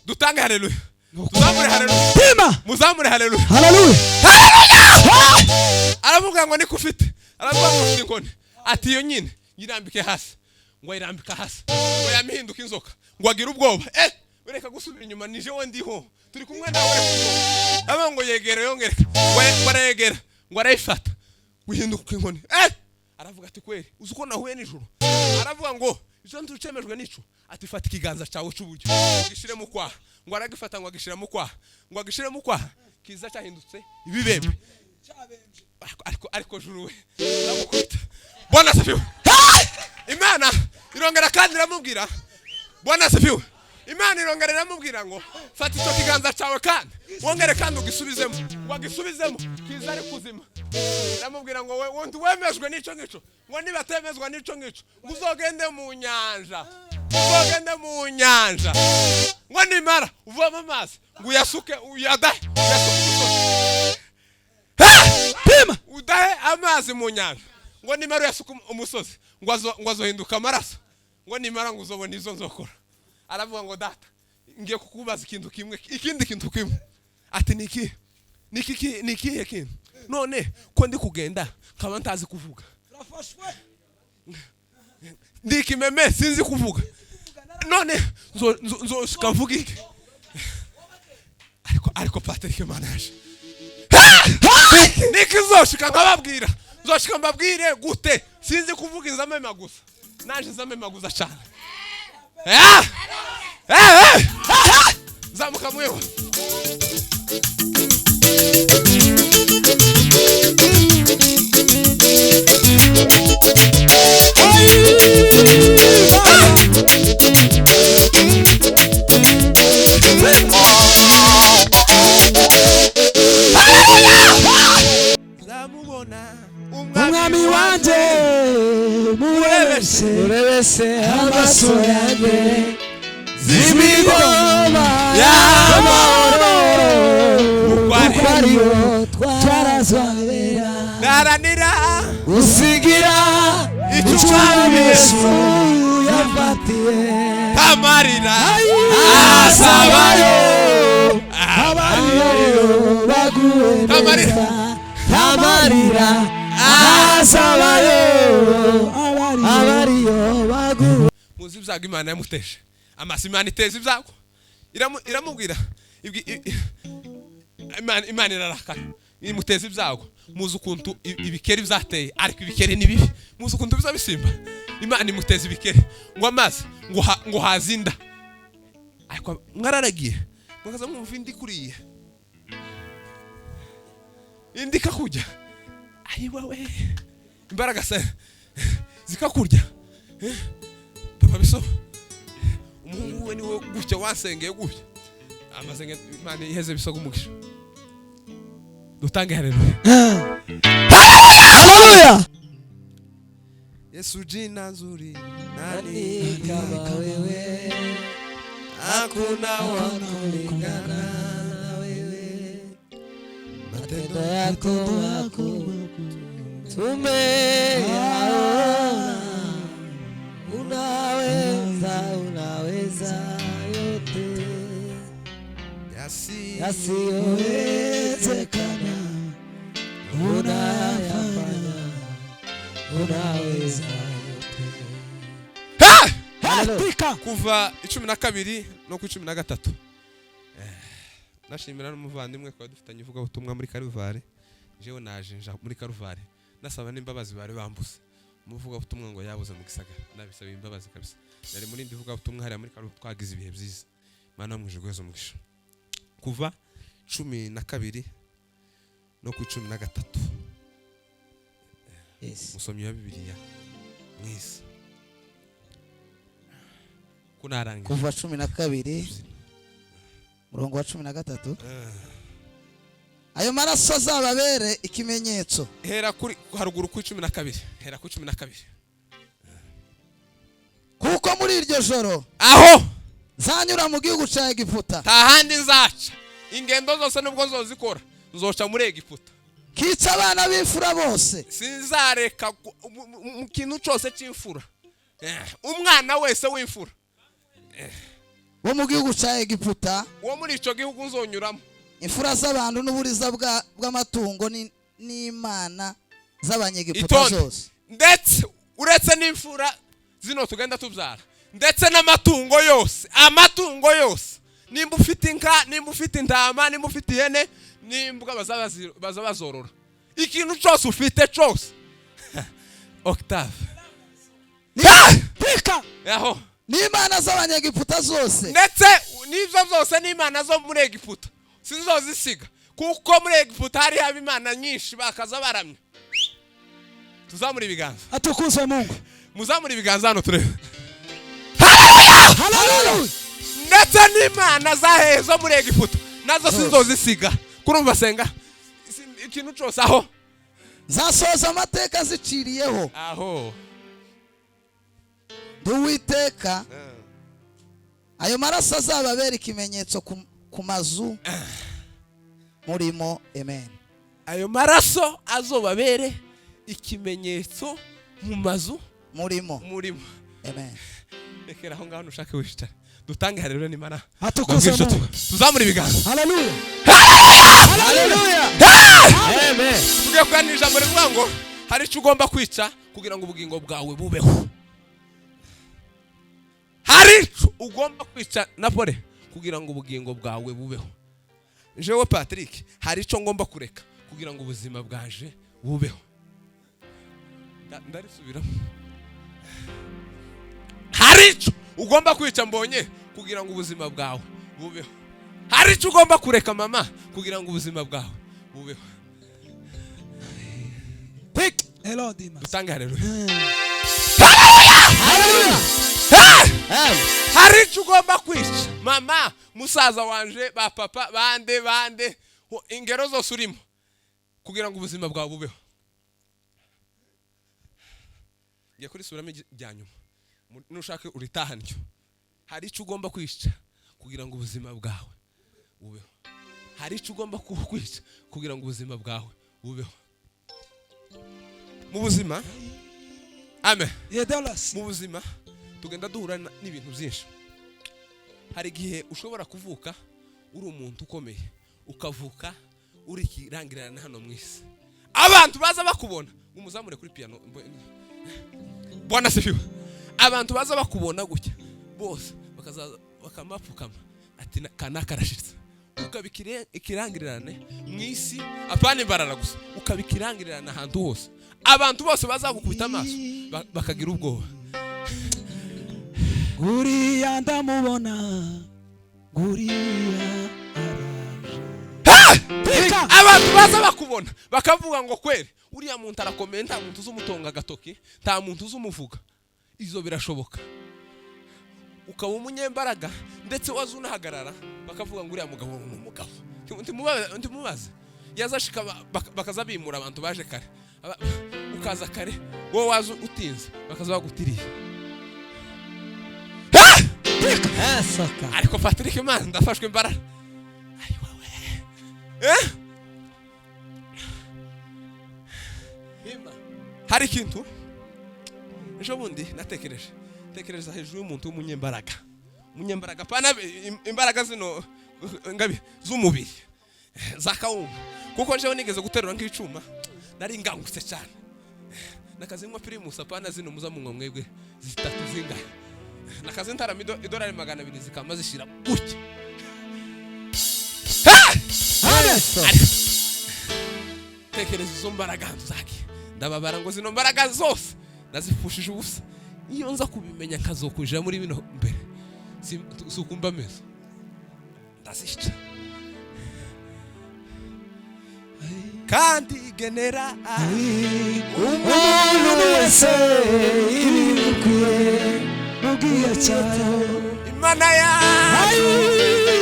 Dutange haleluya, tuzamure haleluya. Pima. Muzamure haleluya. Haleluya. Aravuga ngo niko ufite, aravuga ngo ufite inkoni, ati iyo nyine yirambike hasi. Ngo ayirambika hasi, ngo yamihinduka inzoka, ngo agire ubwoba. Reka gusubira inyuma, nije we ndiho, turi kumwe nawe, reka ubwoba. Aravuga ngo yegera, yongere ngo arayegera, ngo arayifata, guhinduka inkoni. Aravuga ati kweri uzi uko nahuye nijoro? Aravuga ngo icyo nzi ucemejwe nico, ati fata ikiganza cyawe cy'uburyo ugishire mu kwaha. Ngo aragifata, ngo agishira mu kwaha, ngo agishire mu kwaha, kiza cyahindutse ibibembe. Ariko juru we ndamukubita. Bwana asifiwe. Imana irongera kandi iramubwira, Bwana asifiwe, Imana irongera iramubwira ngo fata icyo kiganza cyawe kandi wongere kandi ugisubizemo. Ngo agisubizemo, kiza ari kuzima. Iramubwira ngo we wundi wemejwe n'icyo ngicyo, ngo nibatemezwa n'icyo ngicyo, ngo uzogende mu nyanja, uzogende mu nyanja, ngo nimara uvome amazi, ngo uyasuke, uyadahe, uyasuke umusozi. Pima. Udahe amazi mu nyanja, ngo nimara uyasuka umusozi, ngo azohinduka amaraso, ngo nimara ngo uzobona izo nzokora. Aravuga ngo data, ngiye kukubaza ikintu kimwe, ikindi kintu kimwe. Ati niki niki nikihe kintu? None ko ndi kugenda nkaba ntazi kuvuga, ndi ikimeme, sinzi kuvuga, none nzoshika mvuga iki? Ariko Patrick, Imana yaje niki? Nzoshika nkababwira, nzoshika mbabwire gute? Sinzi kuvuga, inzamema gusa, naje nzamemaguza cyane. Zamuka mwewe. Nzamubona. Umwami wanjye murebeshe, urebese amaso yanjye z'imigoroba y'amahoro, kuko ariyo twarazwabera. Ndaharanira usigira icyo icyo umwami Yesu yafatiye. Amarira asabayo abariyo baguwe Amarira. neza, amarira asabayo abariyo baguwe. Muzi ibyago Imana yamuteje amaso. Imana iteza ibyago, iramubwira Imana irarakara, imuteza ibyago. Muzi ukuntu ibikeri byateye, ariko ibikeri ni bibi. Muzi ukuntu biza bisimba. Imana imuteza ibikeri, ngo amazi ngo haze inda. Ariko mwararagiye, mukaza mwumva indi kuriya, indi ikakujya, ayiwawe, imbaraga se zikakurya. Papa biso, umuhungu we niwe gutya wansengeye gutya amasenga. Imana iheze bisoga umugisha. Dutange haleluya. Haleluya. Yesu jina nzuri, nani kama wewe? Hakuna wa kulingana na wewe, matendo yako makuu tumeyaona, unaweza, unaweza yote, yasiyowezekana unayafanya, unaweza yote. Tika. Kuva 12 no ku 13. Nashimira n'umuvandimwe twari dufitanye ivugabutumwa muri Karuvari. Jewe naje nja muri Karuvari nasaba n'imbabazi, bari bambuze umuvugabutumwa ngo yabuze mu gisagara. Nabisaba imbabazi kabisa. Nari muri ndi vugabutumwa hariya muri Karuvari, twagize ibihe byiza. Imana muje guheza umugisha. Kuva 12 no ku 13. Yes. Musomyi wa Bibiliya mwiza, kunarangiye. Kuva 12, murongo wa 13: ayo maraso azababere ikimenyetso. Hera kuri haruguru ku 12, hera ku 12. Kuko muri iryo joro aho nzanyura mu gihugu cya Egiputa. Nta handi nzaca, ingendo zose nubwo nzozikora, nzoca muri Egiputa. Kica abana b'imfura bose. Sinzareka mu kintu cyose cy'imfura, umwana wese w'imfura. Bo mu gihugu cya Egiputa, Wo muri ico gihugu nzonyuramo, imfura z'abantu n'uburiza bw'amatungo n'imana z'Abanyegiputa Itonde. zose. Ndetse uretse n'imfura zino tugenda tubyara, ndetse n'amatungo yose, amatungo yose, nimba ufite inka, nimba ufite intama, nimba ufite ihene, n'imbwa baza bazorora, ikintu cyose ufite cyose. Octave. Pika. Aho. N'imana z'Abanyegiputa zose. Ndetse n'ibyo byose n'imana zo muri Egiputa sinzozisiga, kuko muri Egiputa hari haba imana nyinshi bakaza baramya. Tuzamura ibiganza. Atukuzwe Mungu. Muzamura ibiganza hano turebe. Haleluya. Ndetse n'imana zahehe zo muri Egiputa nazo sinzozisiga. Kurumva senga, ikintu cyose aho. Nzasohoza amateka ziciriyeho. Aho. Ndi Uwiteka. Ayo maraso azababera ikimenyetso ku mazu murimo. Amen. Ayo maraso azobabere ikimenyetso mu mazu murimo. Murimo. Amen. Rekera aho ngaho, nushake wicara. Dutange haleluya nimana. Atukuzwe Mungu. Tuzamura ibiganza. Haleluya. Haleluya. Amen. Tugiye kuganira ijambo rivuga ngo hari icyo ugomba kwica kugira ngo ubugingo bwawe bubeho. Hari icyo ugomba kwica na pole kugira ngo ubugingo bwawe bubeho. Jewe Patrick, hari icyo ngomba kureka kugira ngo ubuzima bwaje bubeho. Ndarisubiramo. Hari icyo ugomba kwica mbonye kugira ngo ubuzima bwawe bubeho. Hari icyo ugomba kureka mama kugira ngo ubuzima bwawe bubeho. Pika. Elodima. Dutange haleluya. Haleluya. Hari icyo ugomba kwica mama, musaza wanje, ba papa, bande bande, ingero zose urimo, kugira ngo ubuzima bwawe bubeho. Ngiye kurisubiramo rya nyuma. Nushake uritahane icyo. Hari icyo ugomba kwica kugira ngo ubuzima bwawe bubeho. Hari icyo ugomba kwica kugira ngo ubuzima bwawe bubeho mu buzima. Amen. Yedolas. Mu buzima tugenda duhura n'ibintu byinshi. Hari igihe ushobora kuvuka uri umuntu ukomeye, ukavuka uri ikirangirana hano mu isi, abantu baza bakubona. Umuzamure kuri piano. Bwana sifiwe. Abantu baza bakubona gutya bose bakazaza bakamapfukama ati: "Kanaka arashitse." Ukaba ikirangirirane mu isi, apana imbarara gusa, ukaba ikirangirirane ahantu hose. Abantu bose bazagukubita amaso bakagira ubwoba. Guriya ndamubona, guriya araje. Pika. Abantu baza bakubona bakavuga ngo: "Kweri uriya muntu arakomeye, nta muntu uzi umutunga agatoki, nta muntu uzi umuvuga." Izo birashoboka, ukaba umunyembaraga, ndetse waza unahagarara bakavuga ngo: "Uriya mugabo ni umugabo." Ntimubaze yazashika bakaza bimura abantu baje kare. Ukaza kare, wowe waza utinze bakaza bagutiriye. Esaka. Ariko Patrick, man, ndafashwe imbaraga. Ayi wowe, eh hari ikintu ejo bundi natekereje, tekereza hejuru y'umuntu w'umunyembaraga. Umunyembaraga, pana imbaraga zino ngabi z'umubiri za kawunga, kuko njewe nigeze guterura nk'icuma, nari ngangutse cyane, nakazinywa Primus, apana zino muza munywa mwebwe zitatu zingahe. Nakazi ntarama idolari 200 zikama zishira gutya. Esaka. Tekereza izo mbaraga nzaki, ndababara ngo zino mbaraga zose nazipfushije ubusa. Iyo nza kubimenya nkazokujira muri bino mbere, si ukumva ameze ndazica. Kandi genera umuntu wese ibimukwiye mu gihe cyayo. Imana yacu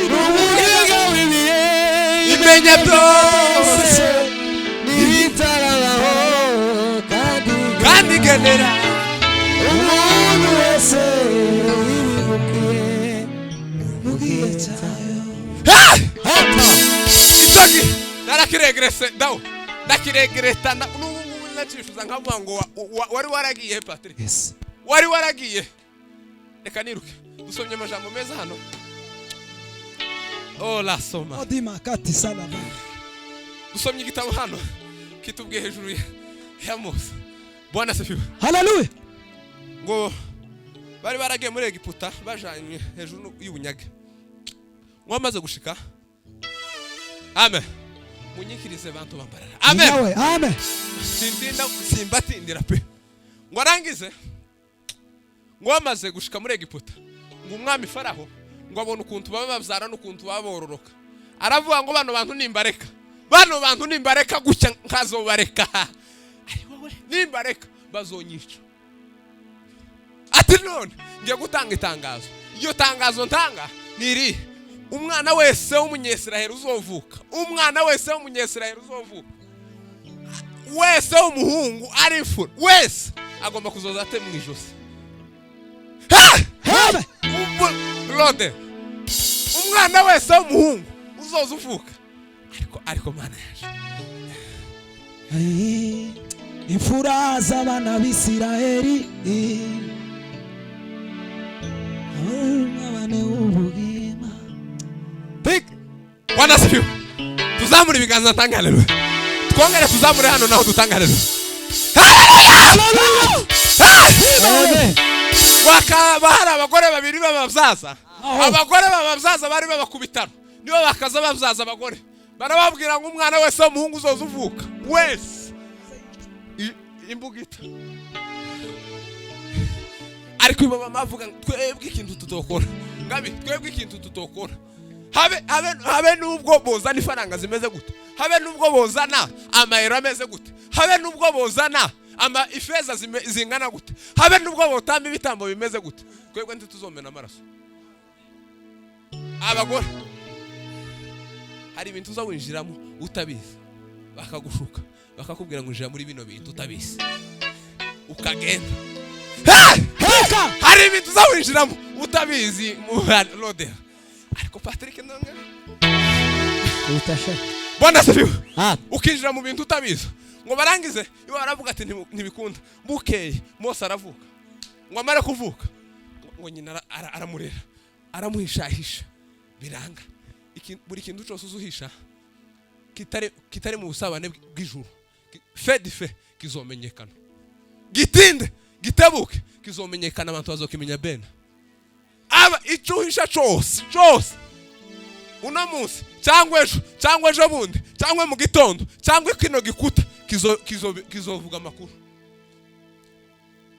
Umuringa w'ibihe imenya byose N'ibitarabaho kandi kandi genera umuntu wese ibimukwiye mu gihe cyayo. Icyo gihe narakiregrese dawe, ndakiregreta n'ubu ngubu ndacifuza nkavuga ngo wari waragiye Patrick? Yes. Wari waragiye. Reka niruke. Dusomye amajambo meza hano. Oh, la soma. Odima kati salaba. Dusomye igitabo hano kitubwiye hejuru ya Mose. Bwana asifiwe. Haleluya. Ngo bari baragiye muri Egiputa bajanywe hejuru y'ubunyage. Ngo bamaze gushika, amen, munyikirize bantu bambarara, amen. Nawe amen. Sindinda, simbatindira pe. Ngo arangize, ngo bamaze gushika muri Egiputa, ngo umwami Faraho ngo abone ukuntu baba babyara n'ukuntu baba bororoka, aravuga ngo bano bantu nimbareka, bano bantu nimbareka gutya nkazobareka, ari wowe nimbareka bazonyica. Ati none ngiye gutanga itangazo, iryo tangazo ntanga ni iri: umwana wese w'umunyesiraheli uzovuka, umwana wese w'umunyesiraheli uzovuka wese w'umuhungu ari imfura wese agomba kuzoza ate mu ijosi. Ha! Amen. Rode, umwana wese w'umuhungu uzoza uvuka, ariko Mana yaje. Ai, imfura z'abana b'Isiraheli abane ubugima. Bwana asifiwe. Tuzamure ibiganza ntange haleluya. Twongere tuzamure hano naho dutange haleluya. Haleluya! Amen. Wakaba hari abagore babiri b'ababyaza. Abagore b'ababyaza bari baba ku bitaro, nibo bakaza babyaza abagore, barababwira ngo umwana wese w'umuhungu uzoza uvuka wese imbugita. Ariko ibo mama bavuga ngo twebwe ikintu tutokora, ngabi twebwe ikintu tutokora, habe habe habe nubwo bozana ifaranga zimeze gute, habe nubwo bozana amayero ameze gute, habe nubwo bozana ama ifeza zingana gute, habe nubwo botamba ibitambo bimeze gute, twebwe ntituzomena amaraso. Abagore hari ibintu uza winjiramo utabizi, bakagushuka bakakubwira ngo injira muri bino bintu utabizi, ukagenda. Hey! Hari ibintu uza winjiramo utabizi mu rode. Ariko Patrick ndonge Utasha. Bwana asifiwe. Amen. Ukinjira mu bintu utabizi, ngo barangize iwe baravuga ati ntibikunda. Bukeye Mose aravuka, ngo amare kuvuka ngo nyina aramurera, aramuhishahisha biranga. Buri kintu cyose uzuhisha kitari mu busabane bw'ijuru, fe di fe kizomenyekana, gitinde gitebuke kizomenyekana, abantu bazokimenya bene. Aba icyo uhisha cyose cyose uno munsi cyangwa ejo cyangwa ejo bundi cyangwa mu gitondo cyangwa kino gikuta kizovuga amakuru.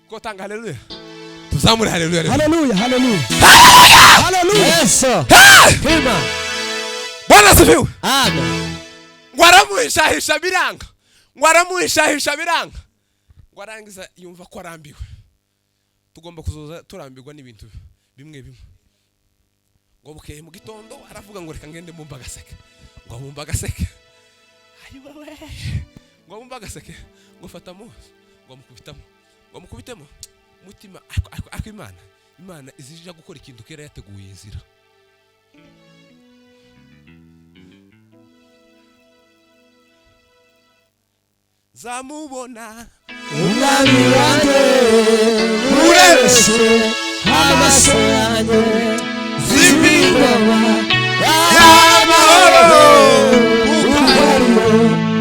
Ko tanga haleluya, tuzamure haleluya. Haleluya, haleluya. Haleluya. Yesu. Prima. Bwana asifiwe. Amen. Ngo aramuhishahisha biranga, ngo aramuhishahisha biranga, ngo arangiza yumva ko arambiwe. Tugomba kuzoza turambirwa n'ibintu bimwe bimwe. Ngo bukeye mu gitondo aravuga ngo reka ngende mbumba agaseke, ngo abumba agaseke, ayiwewe, ngo abumba agaseke, ngo fata Mose, ngo amukubitamo, ngo amukubitemo mutima. Ariko Imana izija gukora ikintu kera yateguye inzira. Zamubona Umwami wanjye urese amaso yanjye zibigoma y'amahoro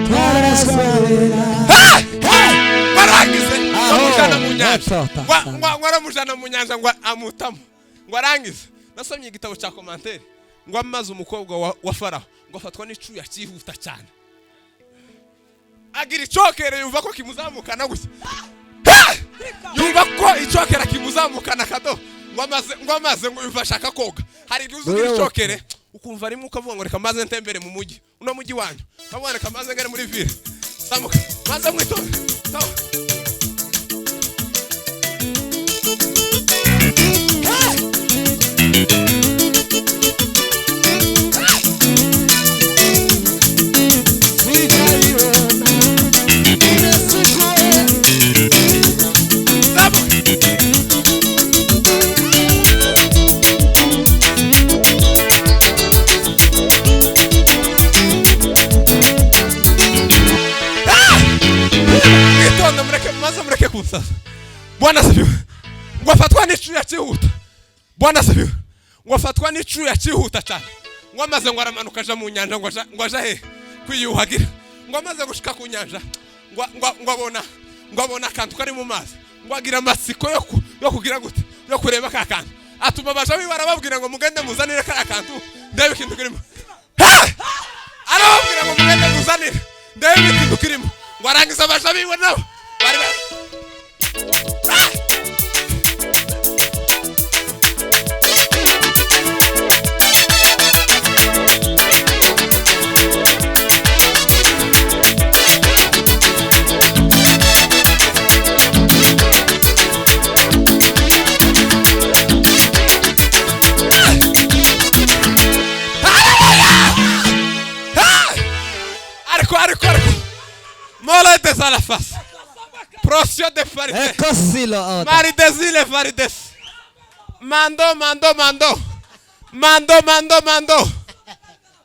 twaraswabera. Barangize bamujana mu nyanja, Aho. ngo aramujana mu nyanja, ngo amutamo, ngo arangize. Nasomye igitabo cya commentaire, ngo amaze umukobwa wa Faraho ngo afatwa n'icuya cyihuta cyane, agira icokere yumva ko kimuzamukana gusa, yumva ko icokera kimuzamukana kado, ngo amaze ngo yumva ashaka koga. Hari igihe uzugira icokere ukumva rimwe ukavuga ngo reka maze ntembere mu mujyi, uno mujyi wanyu, ukavuga reka maze ngere muri ville, zamuka maze mwitonde. Mwitonde, mureke maze mureke kunsaza. Bwana asifiwe. Ngo afatwa n'icuya cyihuta. Bwana asifiwe. Ngo afatwa n'icuya cyihuta cyane. Ngo amaze ngo aramanuka aja mu nyanja, ngo aja he kwiyuhagira. Ngo amaze gushika ku nyanja, ngo abona akantu kari mu mazi, ngo agira amatsiko yo kugira gute, yo kureba ka kantu. Atuma abaja biwe, arababwira ngo mugende muzanire kariya kantu ndebe ikintu kirimo. Arababwira ngo mugende muzanire ndebe ikintu kirimo. Ngo arangiza, abaja biwe nabo bari ariko mola des à la face prosio de farite Ekosilo oda. Maridesile farides mando mando mando mando mando mando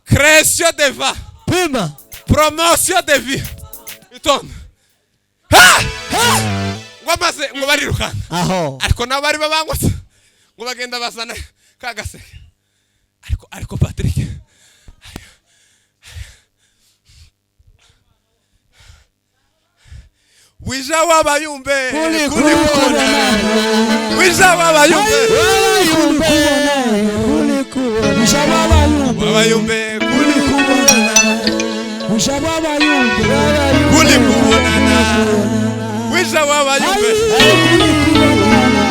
creation de va Pima. promotion de vie itonde. Ha! Ngo amaze ngo barirukanka, Aho. ariko nabo bari babangutse, ngo bagenda bazana ka gaseke. Ariko Patrick, wija wabayumbe Kuli kuli kubonana, wija wabayumbe Wabayumbe. Kuli kubonana. Wija wabayumbe wabayumbe kuli kubonana, wija wabayumbe kuli kubonana, wija wabayumbe. Kuli kubonana.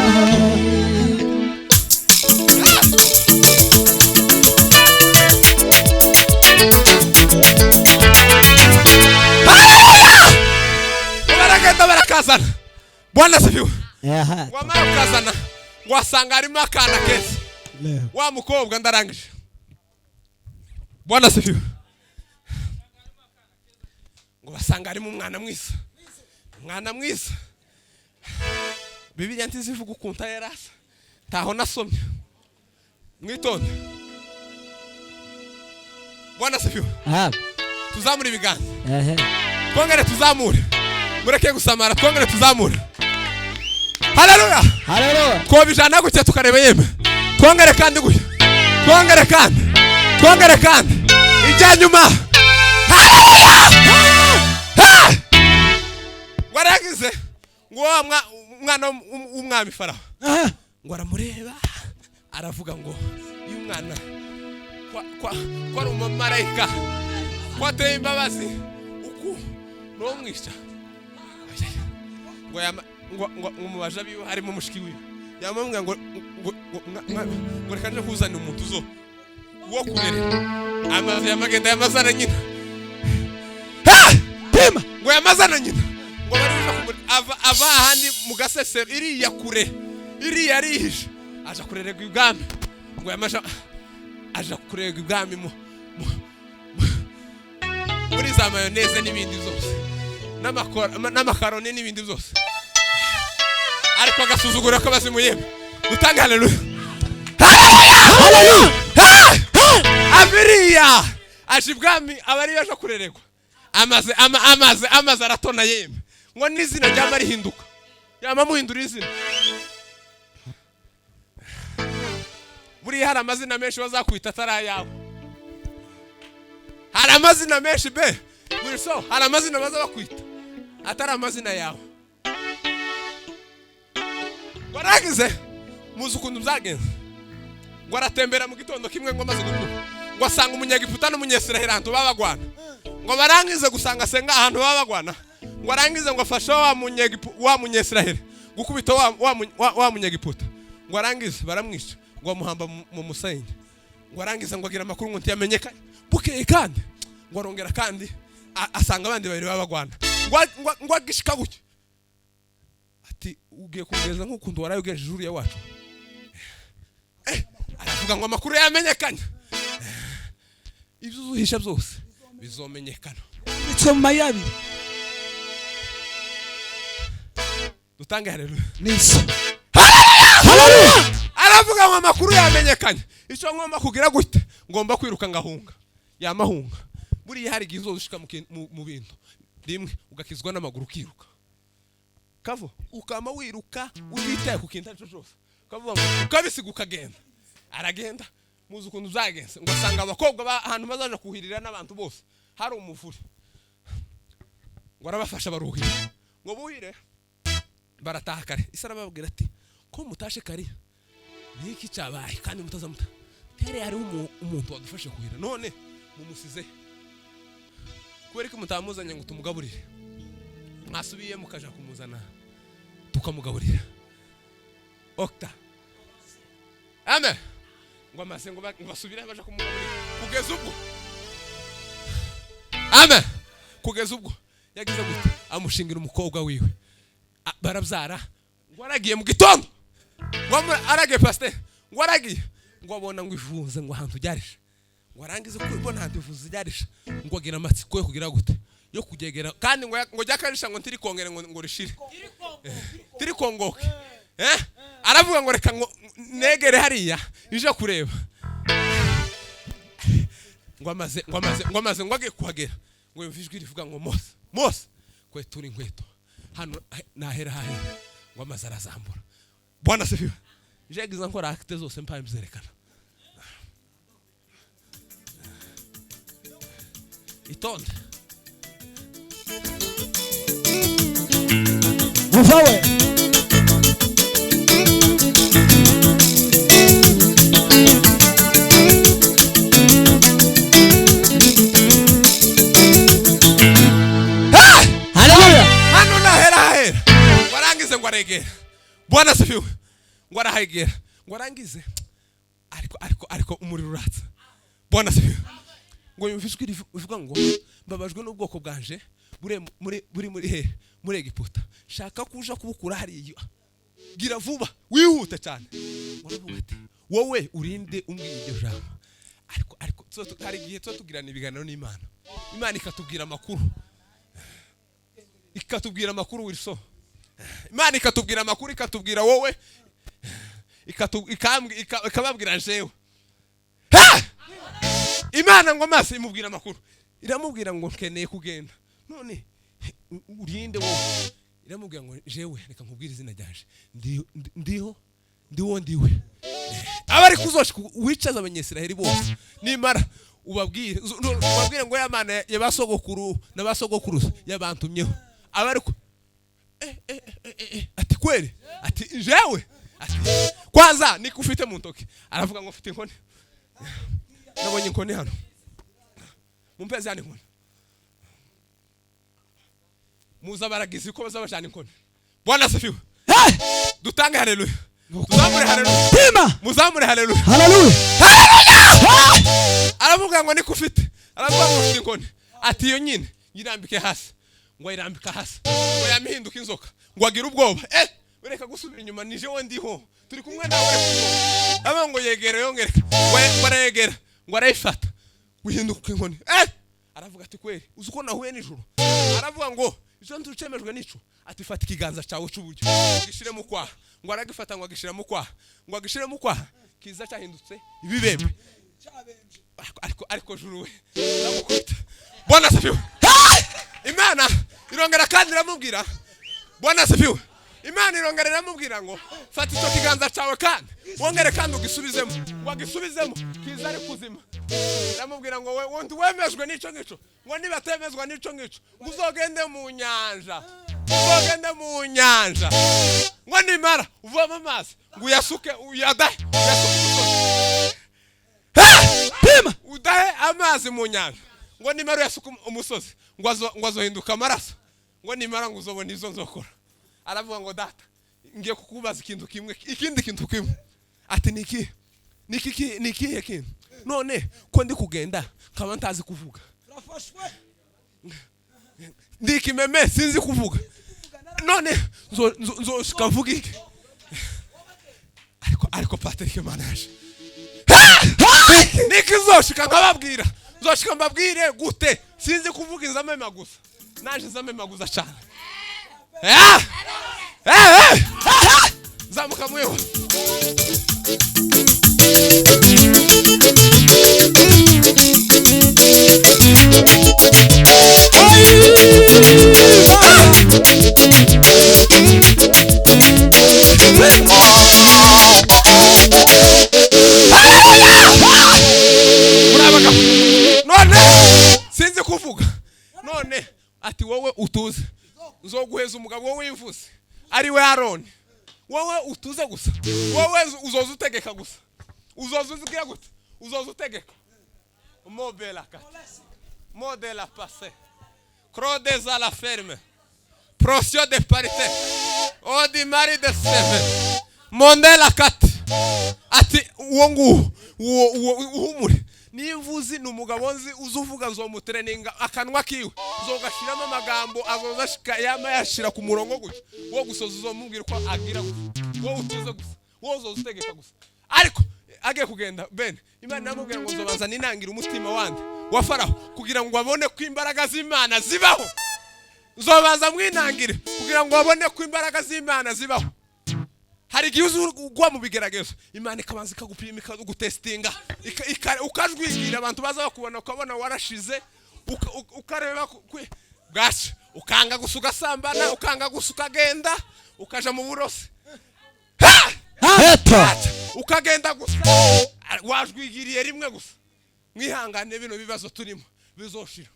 Baragenda barakazana. Bwana asifiwe. Aha. Ngo amara kukazana, ngo asanga harimo akana keza. Leo. Wa mukobwa, ndarangije. Bwana asifiwe. Ngo basanga harimo umwana mwiza, umwana mwiza. Bibiliya ntizivuga ukuntu yari asa, ntaho nasomye. Mwitonde. Bwana asifiwe. Aha. Tuzamure ibiganza. Ehe. Twongere tuzamure, mureke gusamara, twongere tuzamure. Haleluya. Haleluya. Twobijana gutya tukareba yemwe. Twongere kandi gutya, twongere kandi, twongere kandi, ijya nyuma. Haleluya! Ha! Ngo aragize ngo wa umwana w'umwami Farawo ngo aramureba, aravuga ngo uyu mwana kwa ari umumarayika, ko ateye imbabazi uku nomwica. Ngo yama ngo mu baja biwe harimo mushiki wiwe, yamamubwira ngo reka nje kuzana umuntu uzo wo kurera. Amaze yamagenda yamazana nyina. Ha! Pima. Ngo yamazana nyina, ngo bari buja ava ahandi mu gasesero iriya kure iriya arihishe, aja kurererwa ibwami. Ngo yamaja aja kurererwa ibwami muri za mayoneze n'ibindi byose n'amakaroni n'ibindi byose, ariko agasuzuguro k'abazimu. Yemwe, dutange haleluya. Haleluya. Abiriya aje ibwami, aba ariyo aje kurererwa. Amaze amaze aratona yemwe, ngo n'izina ryama rihinduka, yama amuhindura izina. Buriya hari amazina menshi bazakwita atari ayawe. Hari amazina menshi be Wilson, hari amazina baza bakwita atari amazina yawe. Waragize muzi ukuntu byagenze. Ngo aratembera mu gitondo kimwe, ngo amaze gukura, ngo asanga umunyegiputa n'umunyesiraheli ahantu baba bagwana. Ngo barangize gusanga asenga ahantu baba bagwana, ngo arangize ngo afashe wa munyesiraheli gukubita wa munyegiputa. Ngo arangize baramwica, ngo bamuhamba mu musenyi. Ngo arangize ngo agira amakuru ngo ntiyamenyekanye. Bukeye kandi ngo arongera kandi asanga abandi babiri baba bagwana. Ngo agishika gutya, ati ugiye kugeza nk'ukuntu waraye ugejeje uriya wacu. Aravuga ngo amakuru yamenyekanye. Ibyo uzuhisha byose bizomenyekana. Ndetse mu mayabiri. Dutange haleluya. Niso. Aravuga ngo amakuru yamenyekanye, icyo ngomba kugira gute? Ngomba kwiruka ngahunga. Yamahunga. Buriya hari igihe uzoshika mu bintu rimwe ugakizwa n'amaguru, ukiruka kavo, ukama wiruka utitaye ku kintu aricyo cyose, ukavuga ngo ukabisiga ukagenda. Aragenda. Muzi ukuntu byagenze, ngo asanga abakobwa ahantu bazaje kuhirira n'abantu bose hari umuvure, ngo arabafasha baruhira, ngo buhire barataha kare. Isi arababwira ati ko mutashe kare niki cyabaye kandi mutaza muta tere, hariho umuntu wadufashe kuhira none mumusize kubera ko mutamuzanye ngo tumugaburire, mwasubiye mukaja kumuzana tukamugaburira. Okta amen. Ngo amaze ngo basubire baje kumugaburira kugeza ubwo amen, kugeza ubwo yagize gute amushingira umukobwa wiwe barabyara. Ngo aragiye mu gitondo, ngo aragiye pasteur, ngo aragiye ngo abona ngo ivunze ngo ahantu ryarisha, ngo arangize kubona ahantu ivuze ryarisha, ngo agira amatsiko yo kugira gute yo kugegera, kandi ngo ngo ryakarisha ngo ntiri kongere ngo rishire tiri kongoke. Aravuga ngo reka ngo negere hariya ije kureba, ngo amaze ngo amaze ngo amaze ngo agiye kuhagera ngo yumva ijwi rivuga ngo Mose Mose kwetura inkweto hano nahera hahera, ngo amaze arazambura. Bwana sifiwe. Jegiza nkora acte zose mpaye mzerekana. Itonde. Muvawe. Haleluya. Hano nahera hahera. Warangize ngo aregera. Bwana sifiwe. Ngo arahegera. Ngo arangize. Ariko ariko ariko umuriro uratsa. Bwana sifiwe. Ngo yumva ijwi rivuga ngo mbabajwe n'ubwoko bwanje buri muri he muri Egiputa, shaka kuja kubukura hariya, gira vuba wihute cyane. Waravuga ati wowe urinde umbwiye iryo jambo. Ariko ariko hari igihe tuba tugirana ibiganiro n'Imana, Imana ikatubwira amakuru, ikatubwira amakuru Wilson, Imana ikatubwira amakuru, ikatubwira wowe, ikababwira jewe. Imana ngo amaso imubwira amakuru, iramubwira ngo nkeneye kugenda none urinde wowe, iramubwira ngo jewe reka nkubwire izina ryanje, ndiho ndiwo ndiwe. Abari kuzoshika wicaza abanyesiraheli bose nimara ubabwire ubabwire ngo ya Mana yabasogokuru n'abasogokuruza yabantumyeho. Abari ati kweli, ati jewe, ati kwanza nikufite mu ntoki. Aravuga ngo mfite inkoni, nabonye inkoni hano, mumpeze hano inkoni. Muza baragize uko bazabajana inkoni. Bwana asifiwe. Dutange haleluya. Tuzamure haleluya. Pima. Muzamure haleluya. Haleluya. Haleluya. Aravuga ngo nikufite. Aravuga ngo mfite inkoni. Ati iyo nyine yirambike hasi. Ngo ayirambika hasi. Ngo yamihinduka inzoka. Ngo agira ubwoba. Reka gusubira inyuma nije we ndiho. Turi kumwe nawe. Aba ngo yegere yongere. Ngo arayegera. Ngo arayifata. Guhinduka inkoni. Aravuga ati kweli uzi uko nahuye nijoro. Aravuga ngo izo ntucemejwe nico. Ati fata ikiganza cyawe cy'uburyo gishire mu kwaha. Ngo aragifata ngo agishira mu kwaha. Ngo agishire mu kwaha kiza cyahindutse ibibembe. Ariko ariko juru we ndamukubita. Bwana asifiwe. Imana irongera kandi iramubwira. Bwana asifiwe. Imana irongera iramubwira ngo fata icyo kiganza cyawe kandi wongere kandi ugisubizemo. Ngo agisubizemo kiza ari kuzima. Iramubwira ngo we wundi wemejwe n'ico ngico, ngo nibatemezwa n'ico ngico ngo uzogende mu nyanja, uzogende mu nyanja, ngo nimara uvome amazi ngo uyasuke uyadahe, uyasuke umusozi. Pima. Udahe amazi mu nyanja, ngo nimara uyasuke umusozi, ngo azohinduka amaraso, ngo nimara ngo uzobona izo nzokora. Aravuga ngo data ngiye kukubaza ikintu kimwe, ikindi kintu kimwe. Ati niki niki niki kintu none ko ndi kugenda nkaba ntazi kuvuga, ndikimeme sinzi kuvuga, none nzoshika mvuga iki? Ariko ariko Patrick Manaje niki nzoshika nkababwira, nzoshika mbabwire gute? Sinzi kuvuga, inzamema gusa, naje nzamema gusa cyane. Zamuka mwewe. Kuvuga none ati wowe utuze, nzoguheza umugabo wowe wimvuze ari we Aroni. Wowe utuze gusa, wowe uzoza utegeka gusa, uzoza uzigira gute, uzoza utegeka. Mobela kati modela passe crodeza la ferme prosio de parite odi mari de seve mondela kati. Ati uwo nguwo, uwo uhumure, nimvuzi ni umugabo nzi uzuvuga, nzomutreninga akanwa kiwe, nzogashiramo amagambo azoza ashika yama yashira ku murongo gutya. Wo gusoza uzomubwira uko agira gusa, wowe utuze gusa, wowe uzoza utegeka gusa. Ariko agiye kugenda bene, Imana iramubwira ngo nzobanza ninangira umutima wande wa Faraho kugira ngo abone ko imbaraga z'Imana zibaho. Nzobanza mwinangire kugira ngo abone ko imbaraga z'Imana zibaho. Hari igihe ugwa mu bigeragezo, Imana ikabanza ikagupima, ikagutestinga, ukajwigira, abantu baza bakubona ukabona warashize, ukareba bwaca, ukanga gusa ugasambana, ukanga gusa ukagenda ukaja mu burosi. Eto. Ukagenda gusa wajwigiriye rimwe gusa. Mwihangane, bino bibazo turimo bizoshira.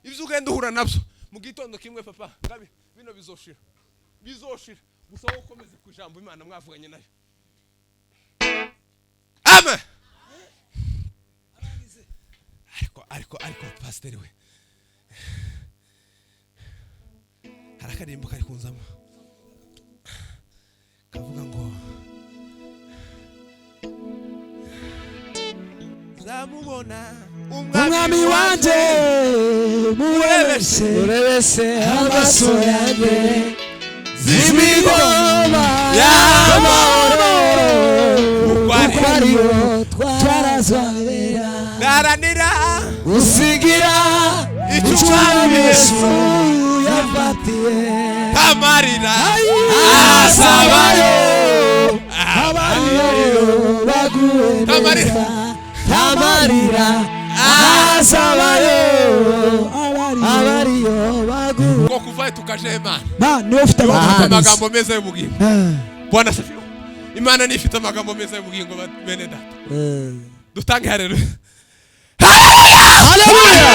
Ibyo ugenda uhura nabyo mu gitondo kimwe, papa ngabi, bino bizoshira, bizoshira. Gusa wowe ukomeze ku ijambo Imana mwavuganye nayo. Amen. Ariko pasiteri we, hari akaririmbo kari kunzamo kavuga ngo nzamubona Umwami wanje murebeshe Urebese amaso yanjye z'imigoroba y'amahoro, Uko kuko ariyo twarazabera. Ndaranira Usigira icyo icyo umwami Yesu Yesu yafatiye amarira asabayo abariyo baguwe Tamarira. neza. Tamarira asabayo abariyo abariyo baguwe. Ngo kuvayo tukaje Imana Ma niwe ufite ufite amagambo amagambo meza y'ubugingo. meza. Bwana asifiwe. Imana niyo ifite amagambo meza y'ubugingo. Bene data, dutange haleluya. Haleluya,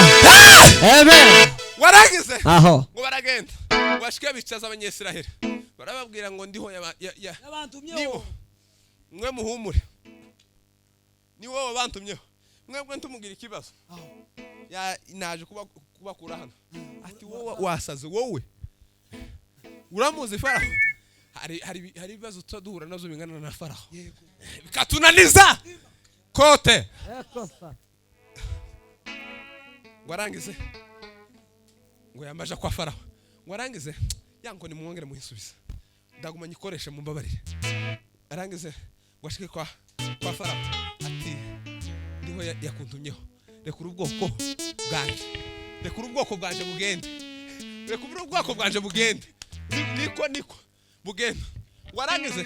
amen. Waragize Aho. ngo baragenda, ngo bashike bicaza Abanyesiraheli, barababwira ngo ndiho nibo mwe muhumure, ni wowe bantumyeho mwebwe, ntumugira ikibazo. Naje kubakura hano. Ati wowe wasaze, wowe uramuzi Faraho. Hari ibibazo tuba duhura nabyo bingana na Faraho bikatunaniza kote. Ngo arangize ngo yamaje kwa Faraho, ngo arangize yango nimwongere muhisubize, ndaguma nyikoreshe, mumbabarire. Arangize ngo ashike kwa Faraho, ati ndiho yakuntumyeho, rekura ubwoko bwanje, rekura ubwoko bwanje bugende, rekura ubwoko bwanje bugende. Niko bugende. Ngo arangize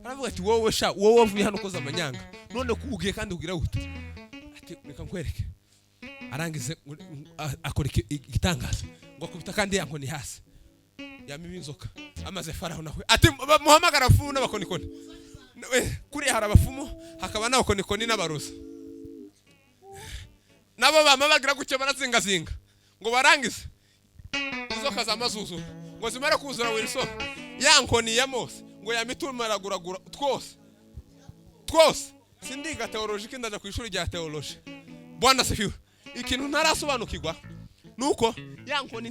aravuga ati wowe sha, wowe wavuye hano ukoze amanyanga, none ko ugiye kandi ugira gute? Ati reka nkwereke. Arangize akora igitangaza, ngo akubita kandi ya nkoni hasi, yamima inzoka. Amaze Faraho nawe ati muhamagara abafumu n'abakonikoni. Kuriya hari abafumu, hakaba n'abakonikoni n'abarozi, nabo bama bagira gutya barazingazinga. Ngo barangize inzoka zamazuzura, ngo zimare kuzura, Wilson, ya nkoni ya Mose ngo yamitumaraguragura twose twose. Sindiga theology, ndaja ku ishuri rya theology. Bwana asifiwe. Ikintu ntarasobanukirwa nuko ya nkoni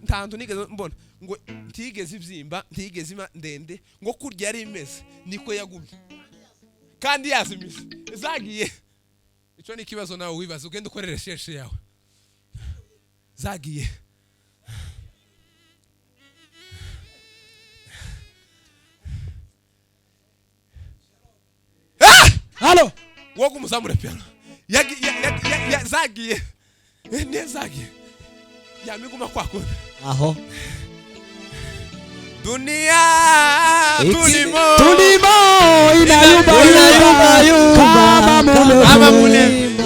nta hantu nigeze mbona ngo ntigeze ibyimba, ntigeze iba ndende, ngo kurya yari imeze niko yagumye kandi yazimize zagiye. Icyo ni ikibazo nawe wibaza, ugenda ukorere recherche yawe. Zagiye. Ah! Halo. Wowe umuzamure piano. Zagiye. Niyo zagiye yamiguma kwa kundi. Aho. Dunia tulimo Tulimo inayumba Inayumba yumba yumba kama kama mulevi. mulevi.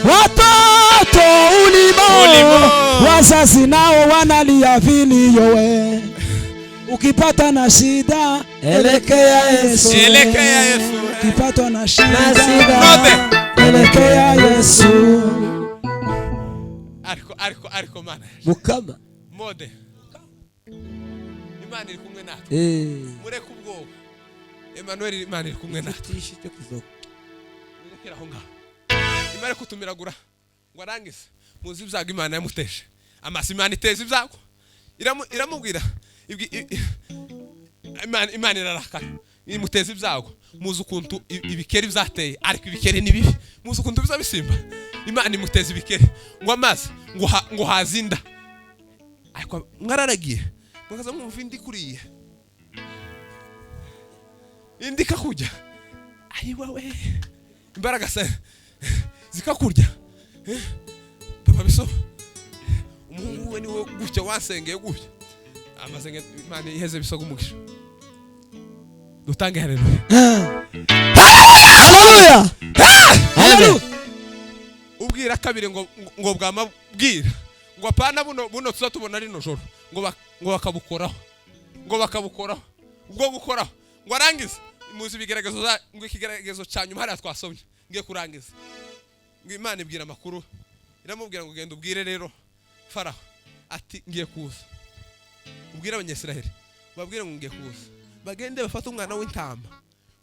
Watoto ulimo, Ulimo. Wazazi nao wanalia vilio we. Ukipata na shida Elekea Yesu. Elekea Yesu. Ukipatwa na Na shida shida. Note. elekea Yesu. Ariko Ariko Mana, Mukama. Mode Imana iri kumwe natwe. Mureke ubwoba, Emmanuel, Imana iri kumwe natwe. Igitishe cyo kizoka. Murekere aho ngaho. Imana kutumiragura ngo arangize. Muzi ibyago Imana yamuteje amaso. Imana iteza ibyago, iramubwira Imana irarakara, imuteza ibyago. Muzi ukuntu ibikeri byateye, ariko ibikeri ni bibi. Muzi ukuntu biza bisimba. Imana imuteza ibikeri ngo amazi ngo haze inda. Ariko mwararagiye, mukaza mwumva indi kuriye, indi ikakujya. Ayiwawe, imbaraga se zikakurya. Papa biso, umuhungu we niwe gutya wasengeye gutya amasenge. Imana iheze bisoga umugisha. Dutange haleluya. Haleluya, haleluya. Ubwira kabiri ngo bwama bwira ngo apana buno tuza tubona rino joro, ngo bakabukoraho, ngo bakabukoraho ubwo gukoraho ngo arangize. Muzi ibigeragezo ngo ikigeragezo cya nyuma hariya twasomye. Ngiye kurangiza. Ngo Imana ibwira amakuru, iramubwira ngo genda ubwire rero Faraho ati ngiye kuza. Ubwire Abanyesiraheli, babwire ngo ngiye kuza, bagende bafate umwana w'intama.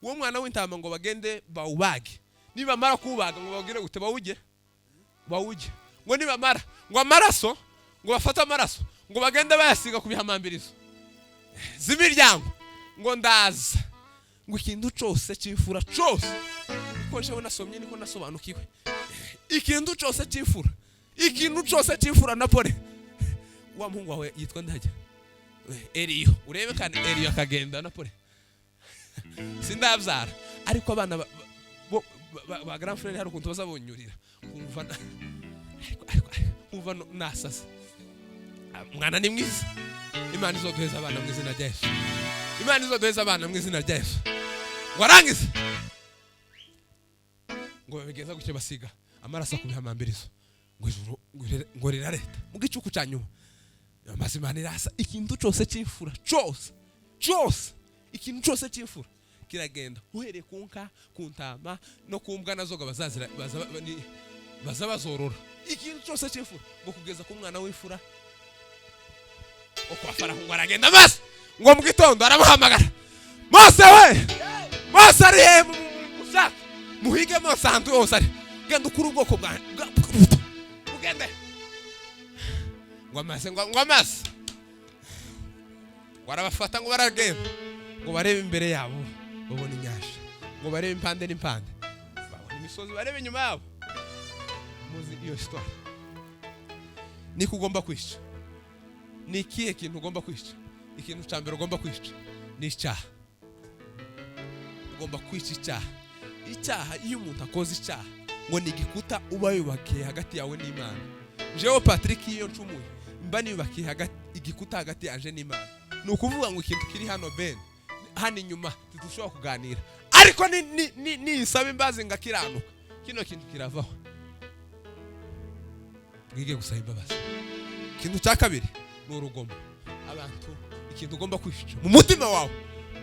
Uwo mwana w'intama ngo bagende bawubage. Nibamara kuwubaga ngo babwire gute? Bawujye, bawujye. Ngo nibamara ngo amaraso, ngo bafate amaraso, ngo bagende bayasiga ku bihamambirizo z'imiryango. Ngo ndaza, ngo ikintu cose c'imfura cose, niko njewe nasomye, niko nasobanukiwe, ikintu cose c'imfura, ikintu cose c'imfura. Na pole wa muhungu wawe yitwa ndajya Eriyo, urebe kandi Eriyo akagenda. Na pole sindabyara, ariko abana ba grand frère hari ukuntu bazabonyurira, kumva ariko kumva nasasa. Umwana ni mwiza. Imana izoduheza abana mu izina rya Yesu. Imana izoduheza abana mu izina rya Yesu. Ngo arangize, ngo babigeza gutyo, basiga amaraso ku bihamambirizo, ngo ijuru ngo rirareta. Mu gicuku cya nyuma amazi Imana irasa, ikintu cyose cy'imfura, cyose cyose, ikintu cyose cy'imfura kiragenda, uhereye ku nka, ku ntama no ku mbwa nazo ngo bazazira baza bazorora. Ikintu cyose cy'imfura, ngo kugeza ku mwana w'imfura wo kwa Faraho. Ngo aragenda maze ngo mu gitondo aramuhamagara: "Mose we, Mose ari he? Mushake, muhige Mose ahantu hose ari. Genda ukure ubwoko bwa ugende." Ngo amaze ngo amaze ngo arabafata, ngo baragenda, ngo barebe imbere yabo babona inyanja, ngo barebe impande n'impande babona imisozi, barebe inyuma yabo. Muzi iyo histoire. Niko ugomba kwica. Ni ikihe kintu ugomba kwica? Ikintu cya mbere ugomba kwica ni icyaha. Ugomba kwica icyaha. Icyaha, iyo umuntu akoze icyaha, ngo ni igikuta uba yubakiye hagati yawe n'Imana. Jewe Patrick, iyo ncumuye mba niyubakiye igikuta hagati yanje n'Imana. Ni ukuvuga ngo ikintu kiri hano, Ben, hano inyuma ntidushobora kuganira, ariko ni nisaba imbabazi ngakiranuka, kino kintu kiravaho. Mwige gusaba imbabazi. Ikintu cya kabiri ni urugomo. Abantu, ikintu ugomba kwica mu mutima wawe,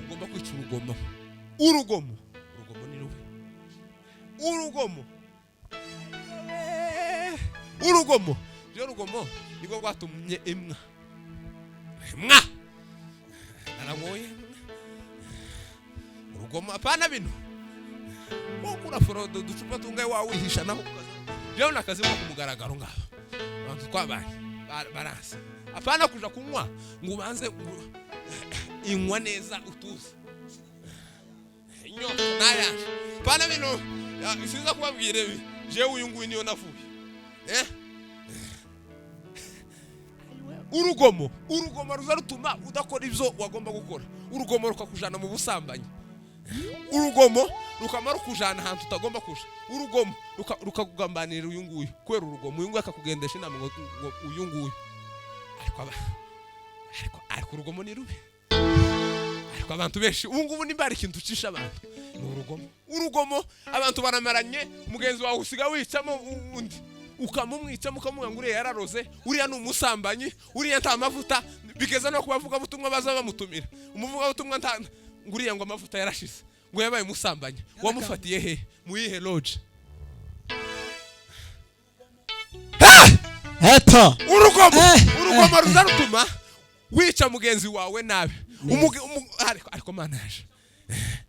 ugomba kwica urugomo. Urugomo, urugomo ni rubi. Urugomo, urugomo rero, urugomo nibwo rwatumye imwa imwa naragoye. Urugomo, apana bino wowe uraforoda uducupa tungaye wawihisha naho. Rero nakazi ko ku mugaragaro ngaho abantu twabanye baranse. Apana kuja kunywa ngo ubanze inywa neza utuze inyota nayanje. Apana bino sinza kubabwira ibi. Jewe uyu nguyu niyo navuye. Urugomo, urugomo ruza rutuma udakora ibyo wagomba gukora. Urugomo rukakujana mu busambanyi. Urugomo rukama rukujana ahantu utagomba kuja. Urugomo rukakugambanira uyu nguyu. Kubera urugomo, uyu nguyu akakugendesha inama ngo uyu nguyu. Ariko urugomo ni rubi. Ariko abantu benshi ubu ngubu, nimba hari ikintu ucisha abantu ni urugomo. Urugomo, abantu baramaranye, mugenzi wawe usiga wicamo undi, ukamumwicamo, ukamubwira ngo uriya yararoze, uriya ni umusambanyi, uriya nta mavuta. Bigeza no ku bavugabutumwa baza bamutumira umuvugabutumwa nta ngo uriya ngo amavuta yarashize, ngo yabaye umusambanyi. Wamufatiye he? Mu yihe lodge? Ha! Eto. Urugomo, urugomo ruza rutuma wica mugenzi wawe nabi. Ariko Mana yaje.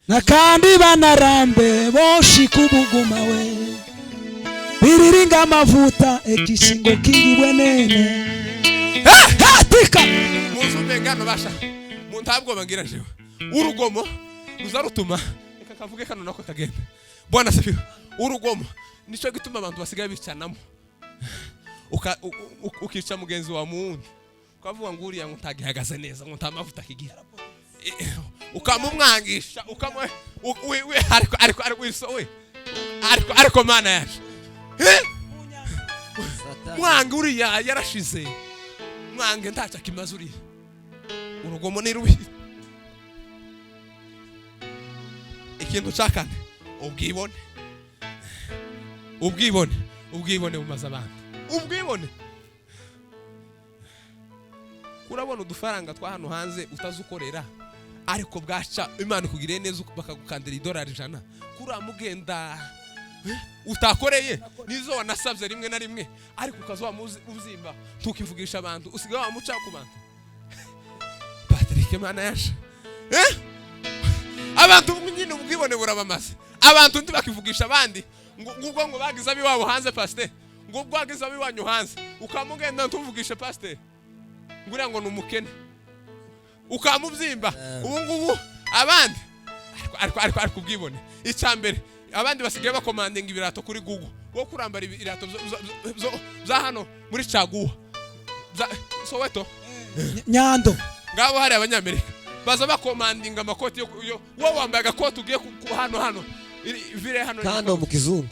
Na kandi banarambe boshika ubuguma we biriringa amavuta ekishingo kingibwe nene hatika. Muzume ngano basha mu ntabwo bangira jewe. Urugomo ruza rutuma, reka kavuge kano nako kagenda. Bwana sifiwe. Urugomo nico gituma abantu basigaye bicanamo. Ukica mugenzi wa mundi ukavuga ngo uriya ngo ntagihagaze neza, ngo nta mavuta kigira, ukamumwangisha, ukamu we ariko wiso we ariko Mana yaje. Mwange uriya yarashize, mwange ntacyo akimaze uriya. Urugomo ni rubi. Ikintu cya kane, ubwibone. Ubwibone bumaze abantu. Ubwibone, urabona udufaranga twa hano hanze utazukorera, ariko bwaca Imana ikugiriye neza bakagukandira $100, kuramugenda utakoreye nizo wanasabye rimwe na rimwe, ariko ukaza uzimba tukivugisha abantu, usigaye wamuca ku bantu. Patrick Mana yaje. Abantu nyine ubwibone burabamaze. Abantu ndi bakivugisha abandi ngo ngo bagize abiwabo hanze, pasteur, ngo bagize abiwanyu hanze, ukamugenda ntuvugishe pasteur nguriya ngo ni umukene, ukamubyimba. Ubu ngubu abandi ariko ubwibone. Icya mbere, abandi basigaye bakomandinga ibirato kuri Google, wo kurambara ibirato bya hano muri caguwa Soweto. Nyando. Ngabo hari Abanyamerika baza bakomandinga amakoti yo wowe wambaye agakoti ugiye hano vire hano. Kando mu kizungu.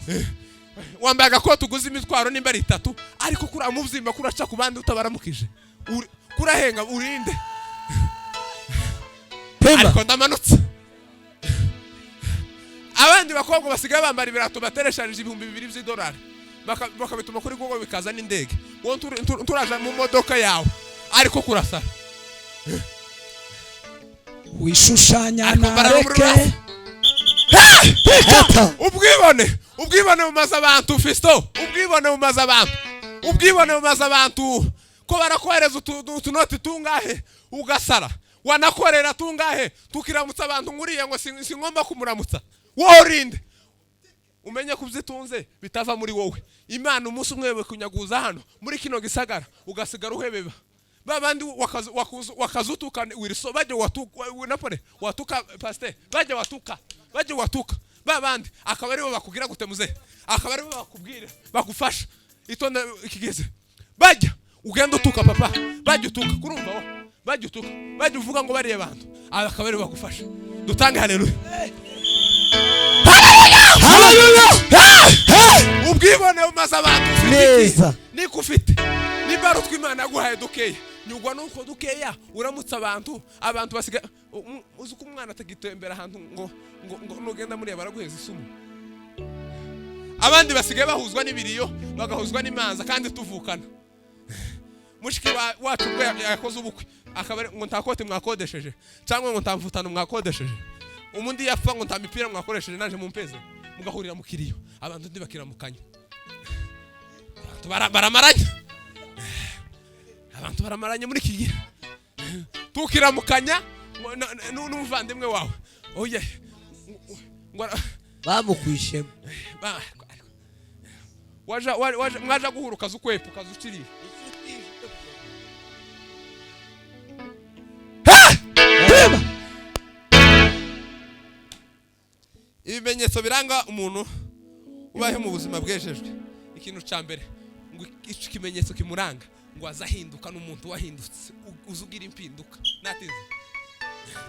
Wambaye agakoti uguze imitwaro nimba ari itatu, ariko kuramubyimba, kuraca ku bandi utabaramukije, kurahenga urinde. Pema. Ariko ndamanutse. Abandi bakobwa basigaye bambara ibirato bateresharije $2000, bakabituma kuri Google bikaza n'indege. Wowe nturaja mu modoka yawe, ariko kurasara. Wishushanya Ariko nareke. Eto. Ubwibone bumaze abantu, Fisto. Ubwibone bumaze abantu. Ubwibone bumaze abantu. Ko barakohereza utunoti tungahe ugasara, wanakorera tungahe, tukiramutsa abantu nguriye ngo singomba kumuramutsa. Wowe urinde umenye ko ubyitunze bitava muri wowe. Imana umunsi umwe kunyaguza hano muri kino gisagara, ugasigara uhebeba babandi wakazutuka wiriso bajya watuka napone watuka pasteur, bajya watuka, bajya watuka babandi, akaba aribo bakubwira gute muze, akaba aribo bakubwira bagufasha itonda ikigeze. Bajya ugenda utuka papa, bajya utuka kurumva wo, bajya utuka, bajya uvuga ngo bariye abantu aba, akaba aribo bagufasha. Dutange haleluya. Haleluya. Ubwibone bumaze abantu. Ufite iki? Neza. Niko ufite nimba ari utwo Imana yaguhaye dukeya, nyugwa nuko dukeya uramutse abantu. Abantu basigaye uzi ko umwana atagitembera ahantu ngo nugenda muriya baraguheza isumu. Abandi basigaye bahuzwa n'ibiriyo, bagahuzwa n'imanza kandi tuvukana. Mushiki wacu ubwo yakoze ubukwe, akaba ngo nta kote mwakodesheje, cyangwa ngo nta mvutano mwakodesheje. Umundi yapfa ngo nta mipira mwakoresheje, naje mumpeze, mugahurira mu kiriyo, abantu ntibakiramukanya. Abantu baramaranye, abantu baramaranye muri iki gihe. Tukiramukanya ngo n'umuvandimwe wawe oye ngo Bamukwishemo. Waja guhura ukaza ukwepa, ukaza uciriye. Pema. Ibimenyetso biranga umuntu ubayeho mu buzima bwejejwe: ikintu cya mbere, ngo ico kimenyetso kimuranga, ngo azahinduka n'umuntu wahindutse, uza ugira impinduka. Natinze,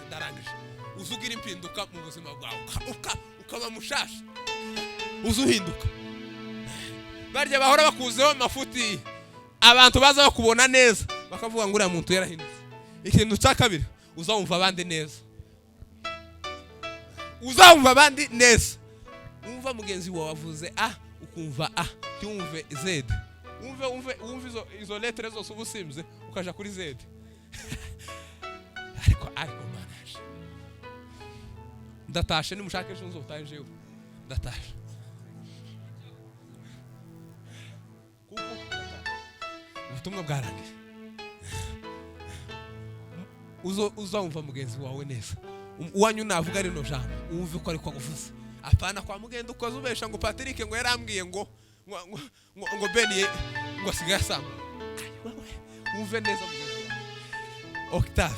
ndarangije. Uza ugira impinduka mu buzima bwawe, ukaba mushasha, uza uhinduka. Barya bahora bakuzeho amafuti, abantu baza bakubona neza bakavuga ngo uriya muntu yarahindutse. Ikintu cya kabiri, uzawumva abandi neza. Uzawumva abandi neza. Wumva mugenzi wawe avuze a, ukumva a, ntiwumve z. Wumve izo lettre zose uba usimbye ukaja kuri z. Ariko manaje, ndatashe. Nimushaka ejo nzotahe, jewe ndatashe kuko ndataha. Ubutumwa bwarangiye. Uzumva mugenzi wawe neza. Uwanyu navuga rino jambo, wumve ko ariko aguvuze, apana kwa mugenda ukoze ubesha ngo Patrick ngo yarambwiye ngo Ben ngo asigaye asamba. Ay, wewe, wumve neza mugenzi wawe. Octave.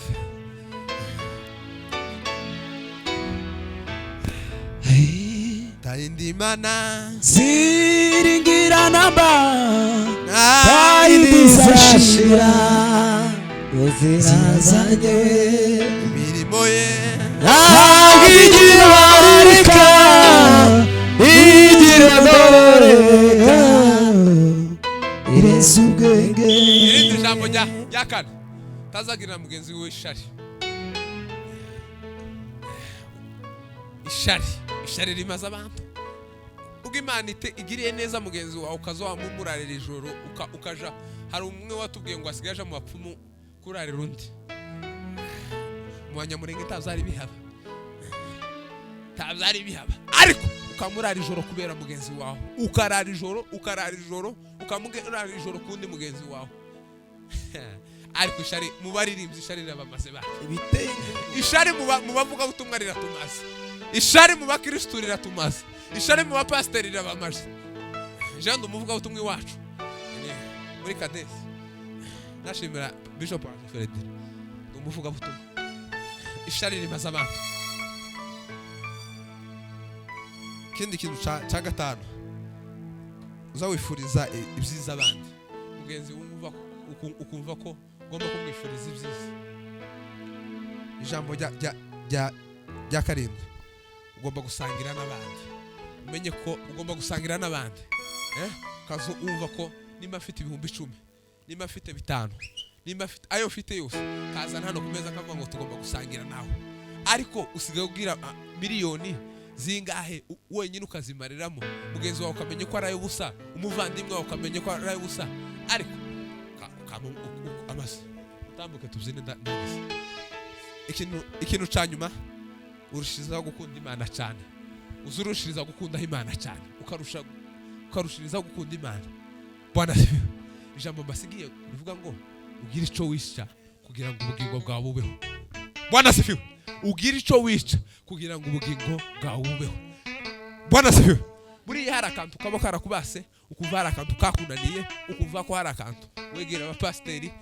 Tayindimana Ziringira namba Zashira zirazanye imirimo ye ntabwo igira bareka igira zoreka ireza ubwenge. Irindi jambo rya kane, tazagirira mugenzi we ishari. Ishari, ishari rimaze abantu. Ubwo Imana igiriye neza mugenzi wawe, ukaza wamumurarira ijoro, ukaja. Hari umwe watubwiye ngo asigaye aja mu bapfumu kurarira undi. Mu Banyamurenge ntazari bihaba, ntazari bihaba, ariko ukamurara ijoro kubera mugenzi wawe, ukarara ijoro, ukarara ijoro, ukamurara ijoro kundi mugenzi wawe. Ariko ishari mu baririmbyi, ishari rirabamaze bacu. Ishari mu bavugabutumwa riratumaze, ishari mu bakristu riratumaze, ishari mu bapasiteri rirabamaze. Jean ndi umuvugabutumwa iwacu ni muri Kadesi, nashimira Bishop wanjye Frederic, ni umuvugabutumwa. Ishari rimaze abantu. Ikindi kintu ca gatanu, uzawifuriza ibyiza abandi. Mugenzi wumva ukumva ko ugomba kumwifuriza ibyiza. Ijambo rya karindwi, ugomba gusangira n'abandi. Umenye ko ugomba gusangira n'abandi, ukaza wumva ko nimba afite 10,000, nimba afite 5, nimba afite ayo ufite yose, kazana hano ku meza, akavuga ngo tugomba gusangira nawe. Ariko usigaye ubwira miliyoni zingahe wenyine ukazimariramo, mugenzi wawe ukamenya ko ari ay'ubusa, umuvandimwe wawe ukamenya ko ari ay'ubusa, ariko amase utambuke tubyine ndagize. Ikintu ca nyuma, urushirizaho gukunda Imana cyane. Uzurushiriza gukundaho Imana cyane, ukarushirizaho gukunda Imana. Bwana asifiwe. Ijambo mbasigiye rivuga ngo ugire ico wica kugira ngo ubugingo bwawe bubeho. Bwana asifiwe. Ugire ico wica kugira ngo ubugingo bwawe bubeho. Bwana asifiwe. Buriya hari akantu kaba karakubase, ukumva hari akantu kakunaniye, ukumva ko hari akantu wegera abapasiteri,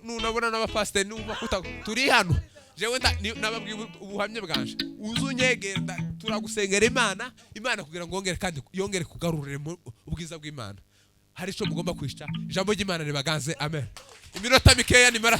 nunabona n'abapasiteri numva ko turi hano. Jewe nababwiye ubuhamya bwanje, uzunyegera turagusengera Imana, Imana kugira ngo yongere kandi yongere kugarurira ubwiza bw'Imana. Hari ico mugomba kwica. Ijambo ry'Imana ribaganze. Amen. Iminota mikeya nimara.